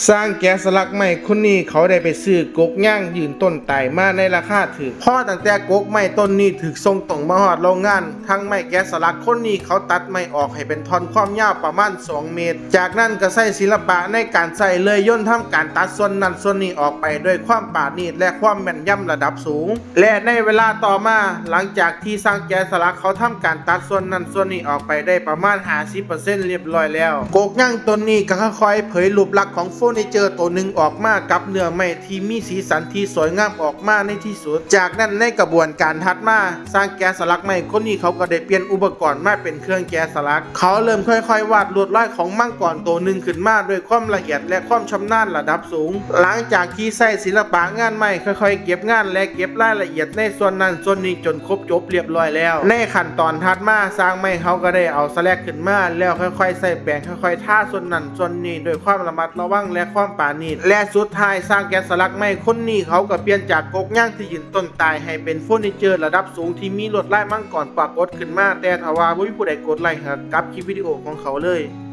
ຊ່າງແກະສະຫຼັກໄມ້ຄົນນີ້ ເຂົາໄດ້ໄປຊື້ກົກຍາງຢືນຕົ້ນຕາຍມາໃນລາຄາຖືກ. ພໍຕັ້ງແຕ່ກົກໄມ້ຕົ້ນນີ້ຖືກສົ່ງຕົງມາຮອດໂຮງງານ, ທັງໄມ້ແກະສະຫຼັກຄົນນີ້ເຂົາຕັດໄມ້ອອກໃຫ້ເປັນທ່ອນຄວາມຍາວປະມານສອງເມດ. ຈາກນັ້ນກໍໃຊ້ສິລະປະໃນການໃຊ້ເລື່ອຍຍົນທຳການຕັດສ່ວນນັ້ນສ່ວນນີ້ອອກໄປດ້ວຍຄວາມປານີດ ແລະ ຄວາມແມ່ນຢຳລະດັບສູງ. ແລະ ໃນເວລາຕໍ່ມາ, ຫຼັງຈາກທີ່ຊ່າງແກະສະຫຼັກເຂົາທຳການຕັດສ່ວນນັ້ນສ່ວນນີ້ອອກໄປໄດ້ປະມານຫ້າສິບເປີເຊັນລຽບລ້ອຍແລ້ວ, ກົກຍາງຕົ້ນນີ້ກໍຄ່ອຍໆເຜີຍຮູບລັກຂອງເຟີນີເຈີໂຕໜຶ່ງອອກມາກັບເນື້ອໄມ້ທີ່ມີສີສັນທີ່ສວຍງາມອອກມາໃນທີ່ສຸດ. ຈາກນັ້ນໃນກະບວນການຖັດມາ, ຊ່າງແກະສະຫຼັກໄມ້ຄົນນີ້ເຂົາກໍໄດ້ປ່ຽນອຸປະກອນມາເປັນເຄື່ອງແກະສະຫຼັກ. ເຂົາເລີ່ມຄ່ອຍໆວາດລວດລາຍຂອງມັງກອນໂຕໜຶ່ງຂຶ້ນມາດ້ວຍຄວາມລະອຽດ ແລະ ຄວາມຊຳນານລະດັບ ສູງ. ຫຼັງຈາກທີ່ໃຊ້ສິລະປະງານໄມ້ຄ່ອຍໆເກັບງານ ແລະ ເກັບລາຍລະອຽດໃນສ່ວນນັ້ນສ່ວນນີ້ຈົນຄົບຈົບລຽບລ້ອຍແລ້ວ. ໃນຂັ້ນຕອນຖັດມາ, ຊ່າງໄມ້ເຮົາກໍໄດ້ເອົາສະແລັກຂຶ້ນມາ ແລ້ວຄ່ອຍໆໃສ່ແປງ ຄ່ອຍໆທາສ່ວນນັ້ນສ່ວນນີ້ດ້ວຍຄວາມລະມັດລະວັງ ແລະ ຄວາມປານີດ. ແລະ ສຸດທ້າຍ, ຊ່າງແກະສະຫຼັກໄມ້ຄົນນີ້ເຂົາກໍປ່ຽນຈາກກົກຍາງທີ່ຢືນຕົ້ນຕາຍໃຫ້ເປັນເຟີນີເຈີລະດັບສູງທີ່ມີລວດລາຍມັງກອນປາກົດຂຶ້ນມາ. ແຕ່ຖ້າວ່າບໍ່ມີຜູ້ໃດກົດໄລ້ໃຫ້ກັບຄລິບວິດີໂອຂອງເຂົາເລີຍ.